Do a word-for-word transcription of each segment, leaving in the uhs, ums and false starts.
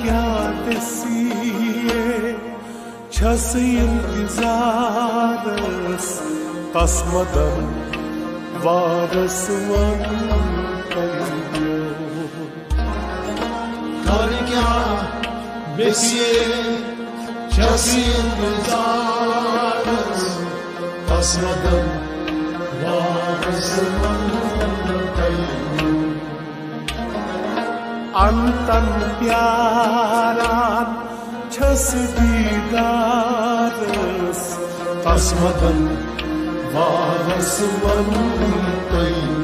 کیٛاہ ویسیے چھس انتظارس، تس مدن وارس ون تیو۔ کر کیٛاہ ویسیے چھس انتظارس، تس مدن وارس ون تیو۔ انتن پیاران چھس دیدارس، تس مدن وارس ون تیو۔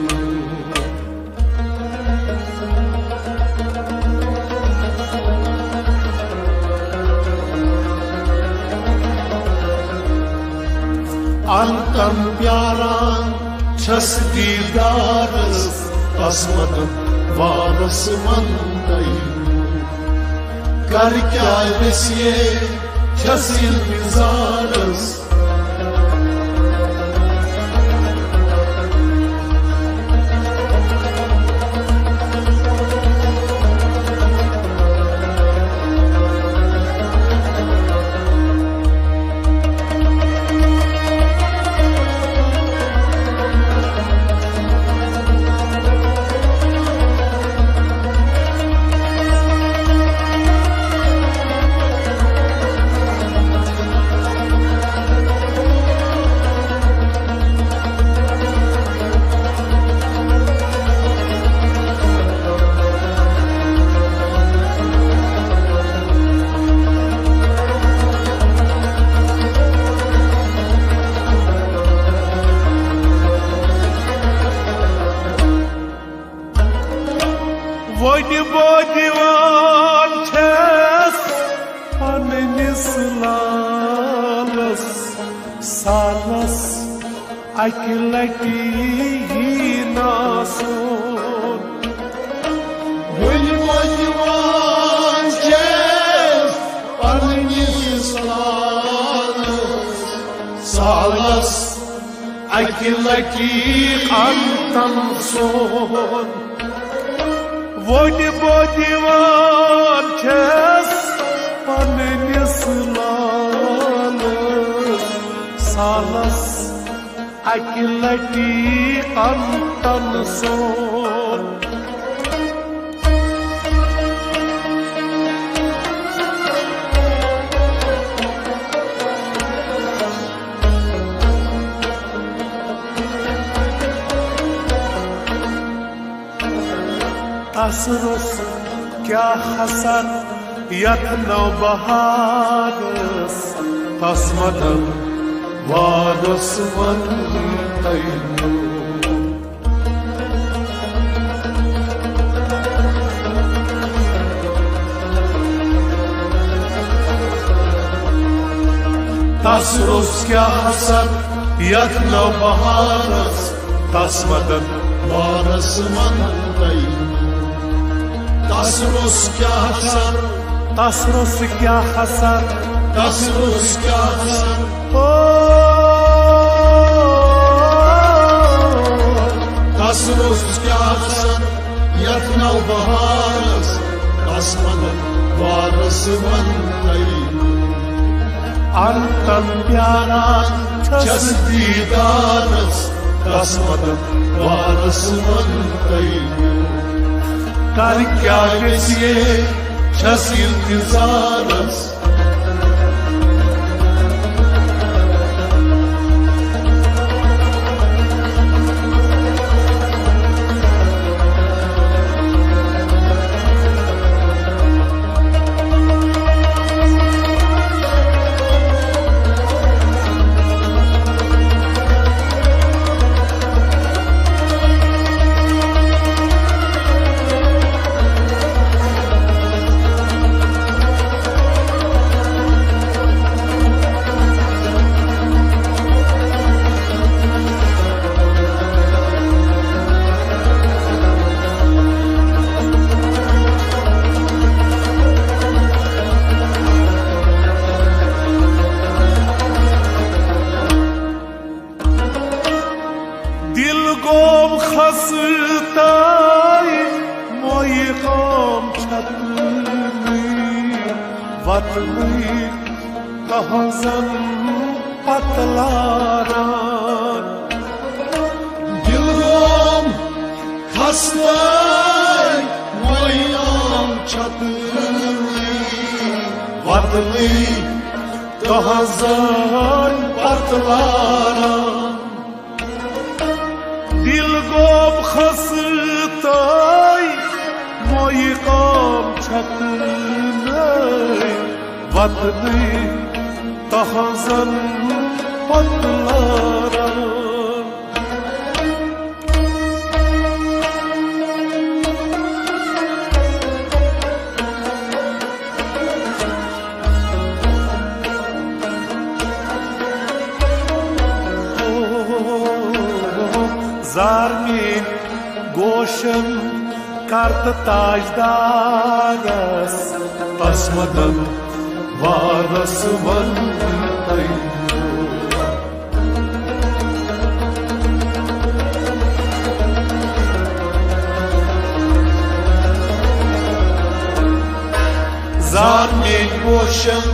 انتن پیاران چھس دیدارس، تس مدن وارس ون تیو۔ کر کیٛاہ ویسیے چھس انتظارس۔ وۄنۍ بہٕ دِوان چھَس پننِس لالس، سالس اکہِ لٹہِ یی ناسُن۔ وۄنۍ بہٕ دِوان چھَس پننِس لالس، سالس اکہِ لٹہِ انتن سون۔ وۄنۍ بہٕ دِوان چھَس پننِس لالس، سالس اکہِ لٹہِ انتن سون۔ تس روٚس کیٛاہ حسر یتھ نوبہارس، تس مدن وارس ون تیو۔ تس روٚس کیٛاہ حسر یتھ نوبہارس، تس مدن وارس ون تیو۔ تس روٚس کیٛاہ حسر، تس روٚس کیٛاہ حسر، تس روٚس کیٛاہ حسر۔ او، تس روٚس کیٛاہ حسر یتھ نوبہارس، تس مدن وارس ون تیو۔ انتن پیاران چھَس دیدارس، تس مدن وارس ون تیو۔ کر کیٛاہ ویسیے چھَس انتظارس۔ وطنٕے تہنٛزن پتلارن۔ دِل گوم خستہٕ، مٲیام چھتہٕ، وطنٕے تہنٛزن پتلارن۔ دِل گوم خستہٕ، مٲیام چھتہٕ، وطنٕے تہنٛزن پتلارن۔ زار میٲنۍ گوشن کر تہٕ تاجدارس، تس مدن وارس ون تہٕ۔ زار میٲنۍ گوشن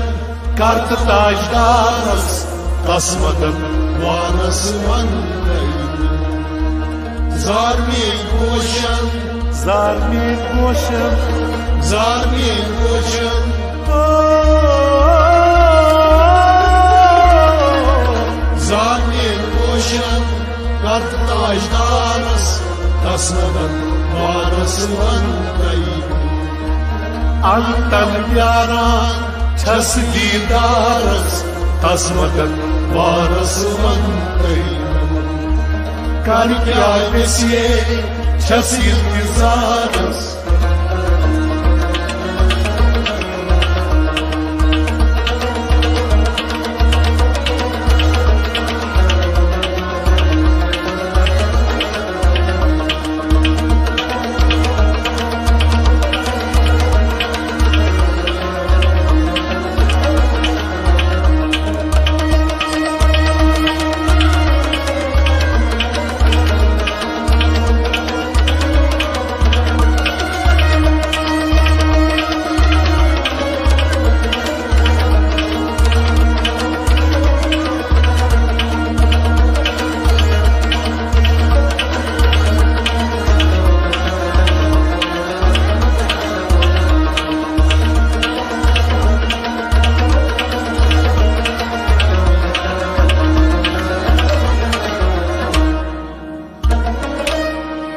کر تہٕ تاجدارس، تس مدن وارس ون تہٕ۔ زار میٲنۍ گوشن، زار میٲنۍ گوشن، زار میٲنۍ گوشن۔ زار میٲنۍ گوشن کر تہٕ تاجدارس، تس مدن وارس ون تہٕ۔ انتن پیاران چھس دیدارس، تس مدن وارس ون تہٕ۔ کر کیٛاہ گژھِ چھس انتظارس۔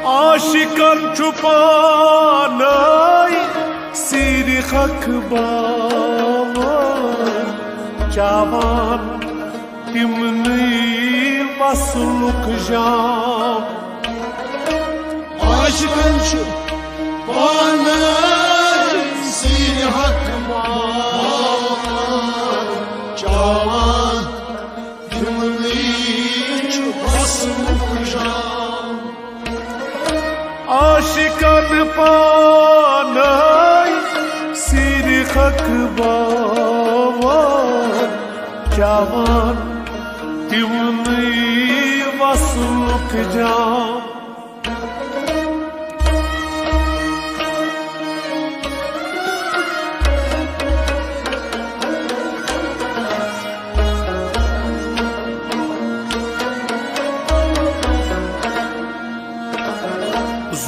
عاشقن چھُ پانے سیرِ حق باوان چاوان، تِمنٕے وصلُک جام۔ عاشقن چھُ پانے سیرِ حق باوان چاوان، تِمنٕے چھُ وصلُک جام۔ عاشقن پانے سیرِ حق باوان چاوان، تِمنٕے وصلُک جام۔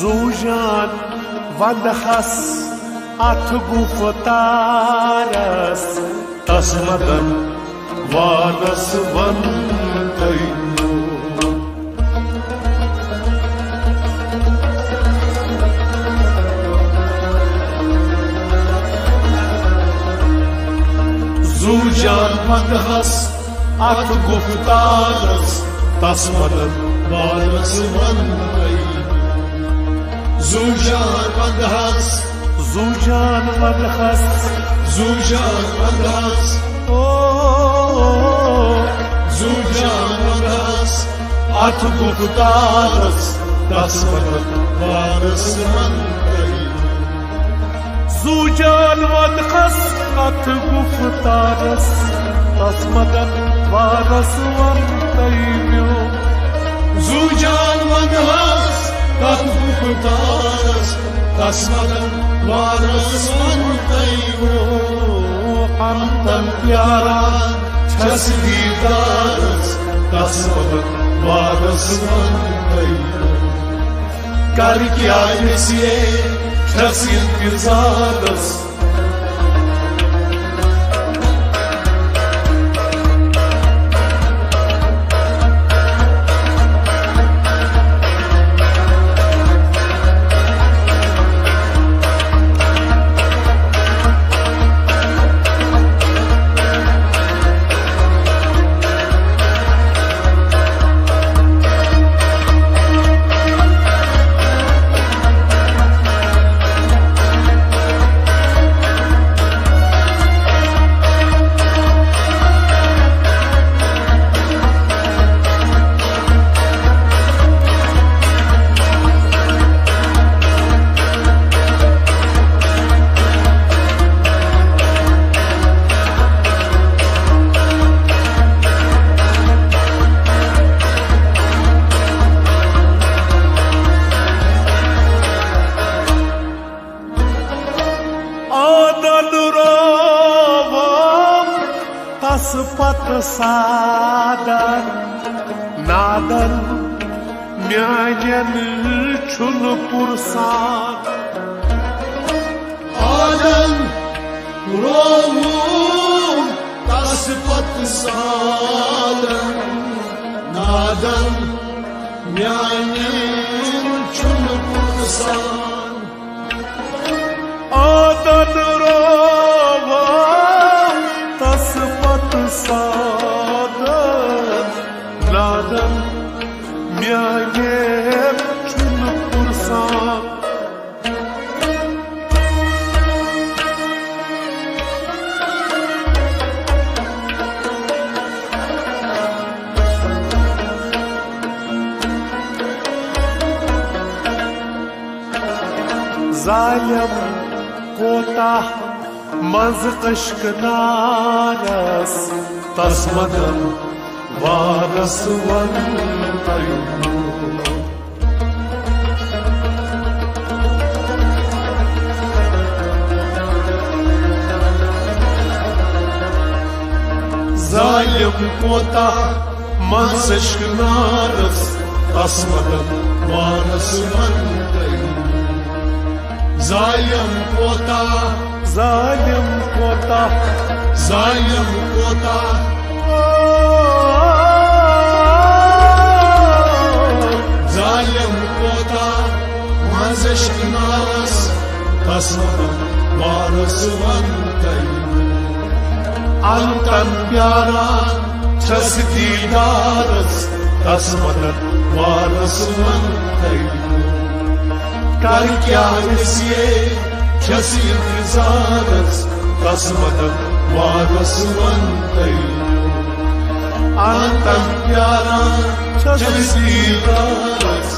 زوٗ جان ونٛدہس اتھ گُفتارس، تس مدن وارس ون تہٕ۔ زوٗ جان ونٛدہس اتھ گُفتارس، تس مدن وارس ون تہٕ۔ زوٗ جان ونٛدہس، زوٗ جان ونٛدہس، زوٗ جان ونٛدہس، او، زوٗ جان ونٛدہس اتھ گُفتارس، تس مدن وارس ون تہٕ۔ زوٗ جان ونٛدہس اتھ گُفتارس، تس مدن وارس ون تہٕ میون۔ زوٗ جان ونٛدہس اتھ گُفتارس، تس مدن وارس ون تہٕ میون۔ پیاران چھس دیدارس، تس وقت وارس ون تیو۔ کر کیا نصیب چھس انتظارس۔ آدن رووم تس پتہٕ سادن نادن میانٮ۪ن چھُنہٕ پُرسان۔ آدن رووُم تس پتہٕ سادن نادن میانٮ۪ن چھُنہٕ پُرسان۔ آدن رووُم تس پتہٕ سادن نادن میانٮ۪ن چھُنہٕ پُرسان۔ ظالم کوتاہ منٛز عشق نارس، تس مدن وارس ون تیو۔ ظالم کوتاہ منٛز عشق نارس، تس مدن وارس ون تیو۔ ظالم کوتاہ، ظالم کوتاہ، ظالم کوتاہ، ظالم کوتاہ منٛز عشق نارس، تس وارس ون تیو۔ انتن پیاران چھس دیدارس، تس مدن وارس ون تیو۔ کر کیا نصیب چھس انتظارس، تس مدن وارس ون تیو۔ انتن پیاران چھس دیدارس۔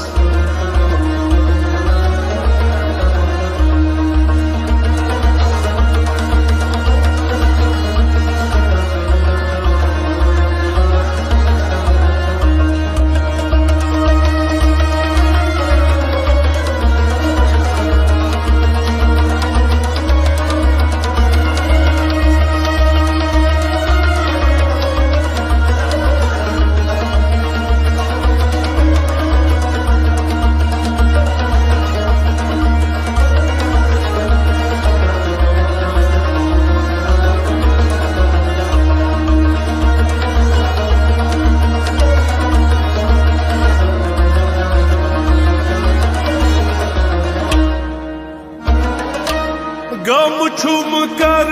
غم چھُم کر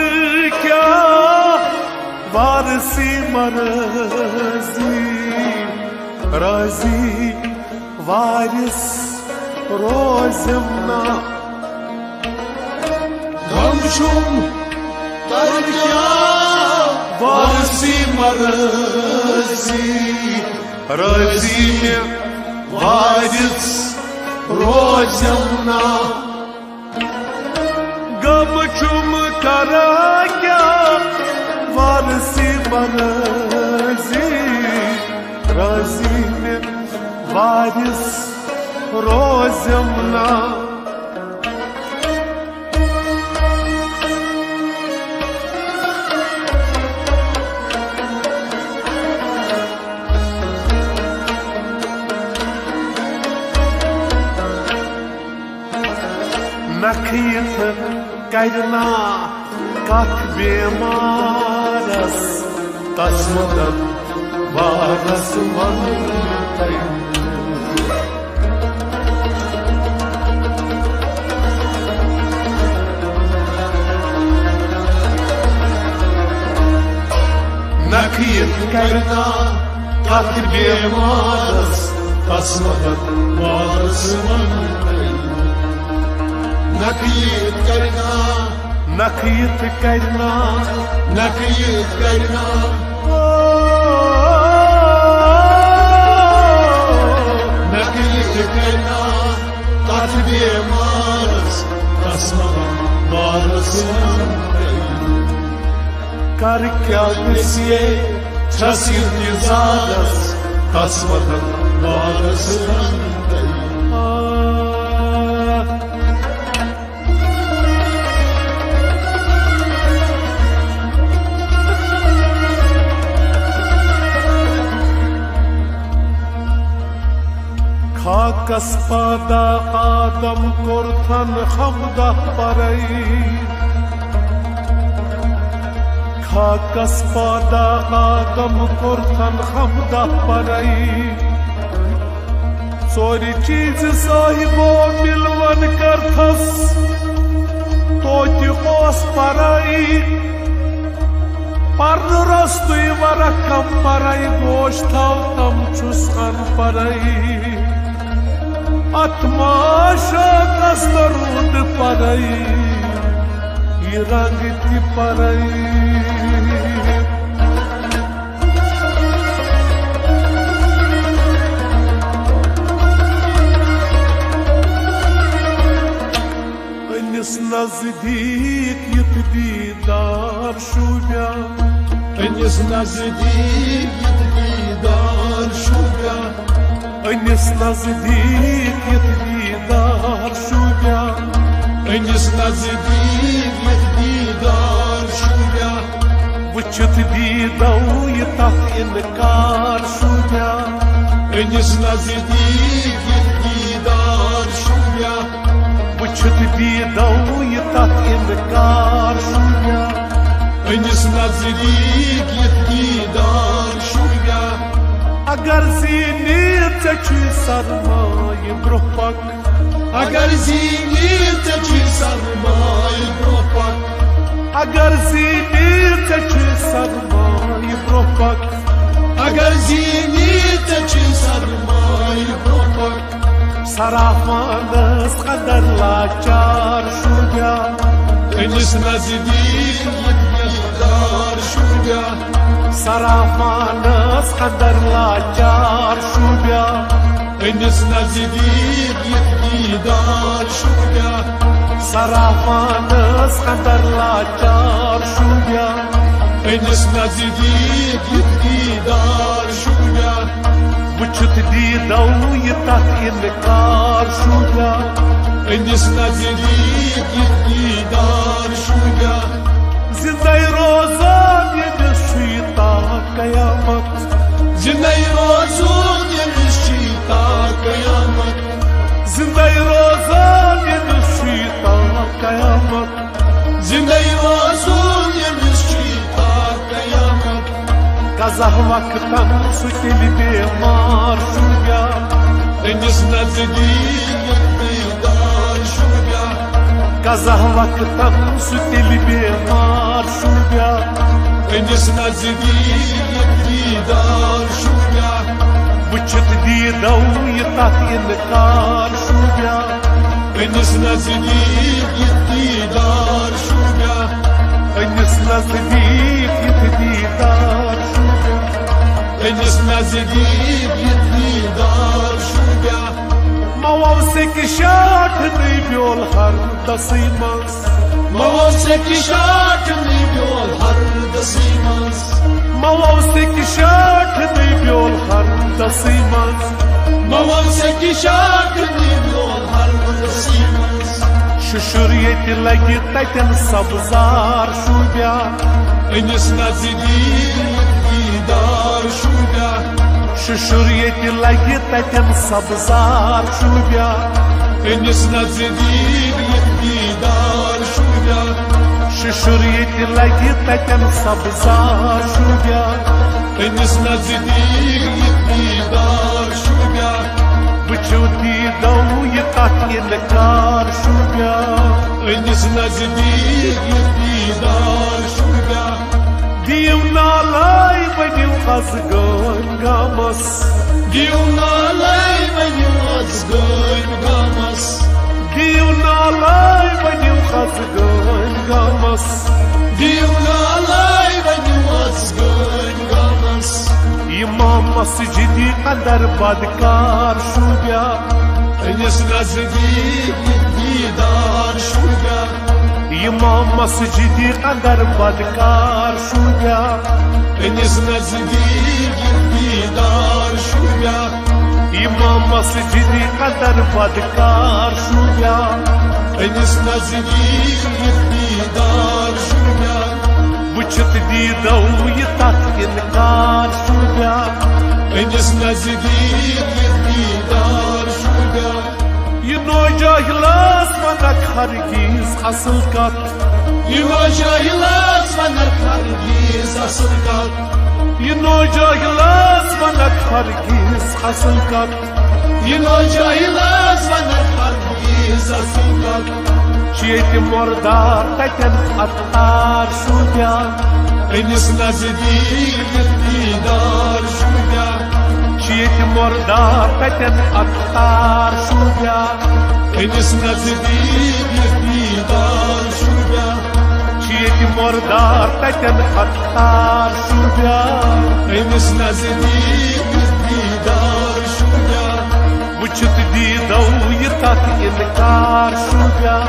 کیا وارسی مرضی، راضی وارث روزم نا۔ غم چھُم کر کیا وارسی مرضی، راضی مےٚ وارث روزم نا۔ غم چھُم کران کیا وارثی مرضی، راضی مےٚ وارث روزم نا۔ کرنا کتھ بیمارس، تس مدد وارس ونتن۔ نکھیت کرنا کتھ بیمارس، تس مدد وارس ونتن۔ نکھیت کرنا، نکھیت کرنا، نکھیت کرنا، او، نکھیت کرنا کتھ بیمارس، تس مدد وارس ونتن۔ کر کیا نسیے چھس انتظارس، تس مدد وارس ونتن۔ آ۔ خاکس پادا آدم کوٚرتھن حمدہ پرے۔ خاکس پادا آدم کوٚرتھن حمدہ پرے۔ ژورِ چیٖزِ صٲحِبو مِلوَن کٔرتھس توتہِ اوس پرے۔ پرنہٕ روٚستُے ورق کم پرے، گوش تھاو تم چھُس ہن پرے۔ اتھ ما شوقس درود پرے، یہِ رنگ تہِ پرے۔ أنِس نزدیٖک یِتھ دیٖدار شوٗبیا۔ أنِس نزدیٖک یِتھ دیٖدار شوٗبیا۔ أنِس نزدیٖک یِتھ دیٖدار شوٗبیا۔ أنِس نزدیٖک یِتھ دیٖدار شوٗبیا۔ وٕچھِتھ دیٖدو یہِ تتھ اِنکار شوٗبیا۔ أنِس نزدیٖک یِتھ دیٖدار شوٗبیا۔ وٕچھِتھ دیٖدو یہِ تتھ اِنکار شوٗبیا۔ أنِس نزدیٖک یِتھ دیٖدار شوٗبیا۔ اگر زیٖنی ژےٚ چھُے سرمایہِ برٛونٛہہ پک۔ اگر زیٖنی ژےٚ چھُے سرمایہِ برٛونٛہہ پک۔ اگر زیٖنی ژےٚ چھُے سرمایہِ برٛونٛہہ پک۔ اگر زیٖنی ژےٚ چھُے سرمایہِ برٛونٛہہ پک۔ صرافانس قدر لاچار شوٗبیا۔ أنِس نزدیٖک یِتھ دیٖدار شوٗبیا۔ صرافانس قدر لاچار شوٗبیا۔ أنِس نزدیٖک یِتھ دیٖدار شوٗبیا۔ صرافانس قدر لاچار شوٗبیا۔ أنِس نزدیٖک یِتھ دیٖدار شوٗبیا۔ وٕچھِتھ دیٖدو یہِ تتھ اِنکار شوٗبیا۔ أنِس نزدیٖک یِتھ دیٖدار شوٗبیا۔ زِندَے روزان ییٚمِس چھُ یہِ تا قیامت۔ زِندَے روزُن ییٚمِس چھُ یہِ تا قیامت۔ زِندَے روزان ییٚمِس چھُ یہِ تا قیامت۔ زِندَے روزُن ییٚمِس چھُ یہِ تا قیامت۔ قضا وقتن سُہ تیٚلہِ بیمار شوٗبیا۔ أمِس نزدیٖک ییٚلہِ دیٖدار شوٗبیا۔ قضا وقتن سُہ تیٚلہِ بیمار شوٗبیا۔ أمِس نزدیٖک ییٚلہِ دیٖدار شوٗبیا۔ وٕچھِتھ دیٖدو یہِ تتھ اِنکار شوٗبیا۔ أمِس نزدیٖک ییٚلہِ دیٖدار شوٗبیا۔ أمِس نزدیٖک ییٚلہِ دیٖدار شوٗبیا۔ أمِس نزدیٖک ییٚلہِ دیٖدار شوٗبیا۔ مَوَو سیٚکہِ شاٹھ نٕے بیول ہر دسٕے منٛز۔ مَوَو سیٚکہِ شاٹھ نٕے بیول ہر دسٕے منٛز۔ مَوَو سیٚکہِ شاٹھ نٕے بیول ہر دسٕے منٛز۔ مَوَو سیٚکہِ شاٹھ نٕے بیول ہر دسٕے منٛز۔ شُشُر ییٚتہِ لگہِ تتٮ۪ن سبزار شوٗبیا۔ أمِس نزدیٖک دیٖدار شوٗبیا۔ شُشُر ییٚتہِ لگہِ تتٮ۪ن سبزار شوٗبیا۔ أمِس نزدیٖک ییٚلہِ دیٖدار شوٗبیا۔ شُشُر ییٚتہِ لگہِ تتٮ۪ن سبزار شوٗبیا۔ أمِس نزدیٖک یہِ دیٖدار شوٗبیا۔ وٕچھِو دیٖدو یہِ تتھ اِنکار شوٗبیا۔ أمِس نزدیٖک یہِ دیٖدار شوٗبیا۔ دِیِو نالے ؤنِو از گٲمۍ گامس۔ دِیِو نالے ؤنِو از گٲمۍ گامس۔ دِیِو نالے ؤنِو از گٲمۍ گامس۔ دِیِو نالے ؤنِو از گٲمۍ گامس۔ یہِ ما مسجدِ اندر بدکار شوٗبیا۔ أمِس نزدیٖک یہِ دیٖدار شوٗبیا۔ یہِ ما مسجدِ اندر بدکار شوٗبیا۔ أمِس نزدیٖک یہِ دیٖدار شوٗبیا۔ یہِ ما مسجدِ اندر بدکار شوٗبیا۔ أمِس نزدیٖک یہِ دیٖدار شوٗبیا۔ وٕچھِتھ دیٖدو یہِ تتھ اِنکار شوٗبیا۔ أمِس نزدیٖک یہِ دیٖدار شوٗبیا۔ یہِ نوجاہِل ٲس ونان ہرگیز اصل کتھ۔ یہِ نوجاہِل ٲس ونان ہرگیز اصل کتھ۔ یہِ نوجاہِل ٲس ونان ہرگیز اصل کتھ۔ یہِ نوجاہِل ٲس ونان ہرگیز اصل کتھ۔ چھُ ییٚتہِ مُردار تتٮ۪ن عطار شوٗبیا۔ أمِس نزدیٖک یہِ دیٖدار شوٗبیا۔ چھُ ییٚتہِ مُردار تتٮ۪ن عطار شوٗبیا۔ أمِس نزدیٖک یہِ دیٖدار شوٗبیا۔ چھُ ییٚتہِ مُردار تتٮ۪ن عطار شوٗبیا۔ أمِس نزدیٖک یہِ دیٖدار شوٗبیا۔ وٕچھِتھ دیٖدو یہِ تتھ اِنکار شوٗبیا۔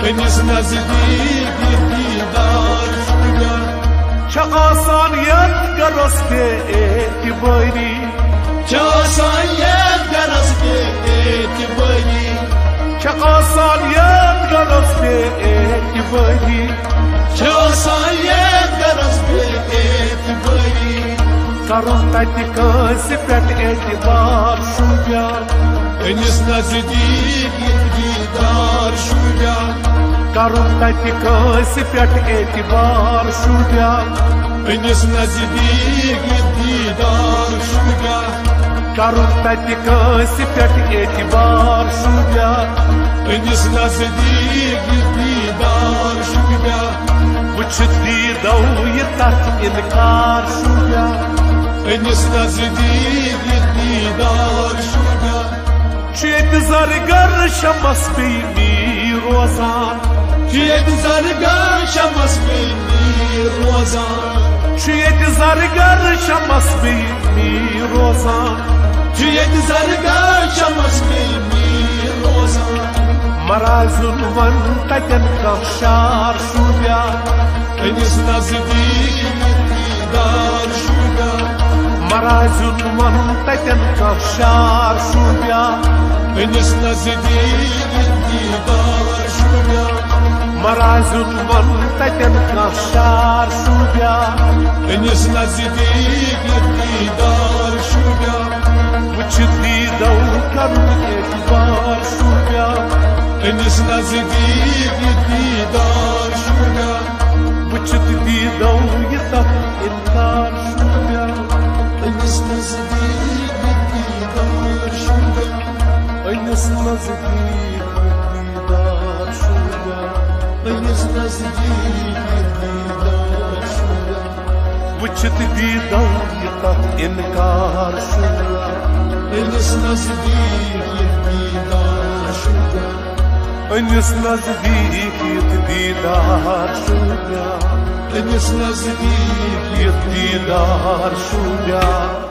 أمِس نزدیٖک یہِ دیٖدار شوٗبیا۔ چھےٚ آسان یتھ گرس بے اعتبٲری۔ چھےٚ آسان یتھ گرس بے اعتبٲری۔ چھےٚ آسان یتھ گرس بے اعتبٲری۔ چھےٚ آسان یتھ گرس بے اعتبٲری۔ کرُن تتہِ کٲنٛسہِ پٮ۪ٹھ اعتبار شوٗبیا۔ أمِس نزدیٖک یہِ دیٖدار شوٗبیا۔ کرُن تتہِ کٲنٛسہِ پٮ۪ٹھ اعتبار شوٗبیا۔ أمِس نزدیٖک یہِ دیٖدار شوٗبیا۔ کرُن تتہِ کٲنٛسہِ پٮ۪ٹھ اعتبار شوٗبیا۔ أمِس نزدیٖک یہِ دیٖدار شوٗبیا۔ وٕچھِتھ دیٖدو یہِ تتھ اِنکار شوٗبیا۔ أمِس نزدیٖک یہِ دیٖدار شوٗبیا۔ چھُ ییٚتہِ زرگر شمس بیٚیہِ میٖر روزان۔ چھُ ییٚتہِ زرگر شمس بیٚیہِ میٖر روزان۔ چھُ ییٚتہِ زرگر شمس بیٚیہِ میٖر روزان۔ چھُ ییٚتہِ زرگر شمس بیٚیہِ میٖر روزان۔ مرازیُن ون تتٮ۪ن کانٛہہ شار شوٗبیا۔ أمِس نزدیٖک یہِ دیٖدار شوٗبیا۔ مرازیُن ون تتٮ۪ن کانٛہہ شار شوٗبیا۔ أمِس نزدیٖک یہِ دیٖدار شوٗبیا۔ مرازیُن ون تتٮ۪ن کانٛہہ شار شوٗبیا۔ أمِس نزدیٖک یہِ دیٖدار شوٗبیا۔ وٕچھِتھ دیٖدو کرُن اعتبار شوٗبیا۔ أمِس نزدیٖک یہِ دیٖدار شوٗبیا۔ وٕچھِتھ دیٖدو یہِ تتھ اِنکار شوٗبیا۔ أمِس نزدیٖک یہِ دیٖدار شوٗبیا۔ أمِس نزدیٖک یہِ دیٖدار شوٗبیا۔ أمِس نزدیٖک یہِ دیٖدار شوٗبیا۔ وٕچھِتھ دیٖدو یہِ تتھ اِنکار شوٗبیا۔ أمِس نزدیٖک یہِ دیٖدار شوٗبیا۔ أمِس نزدیٖک یہِ دیٖدار شوٗبیا۔ أمِس نزدیٖک یہِ دیٖدار شوٗبیا۔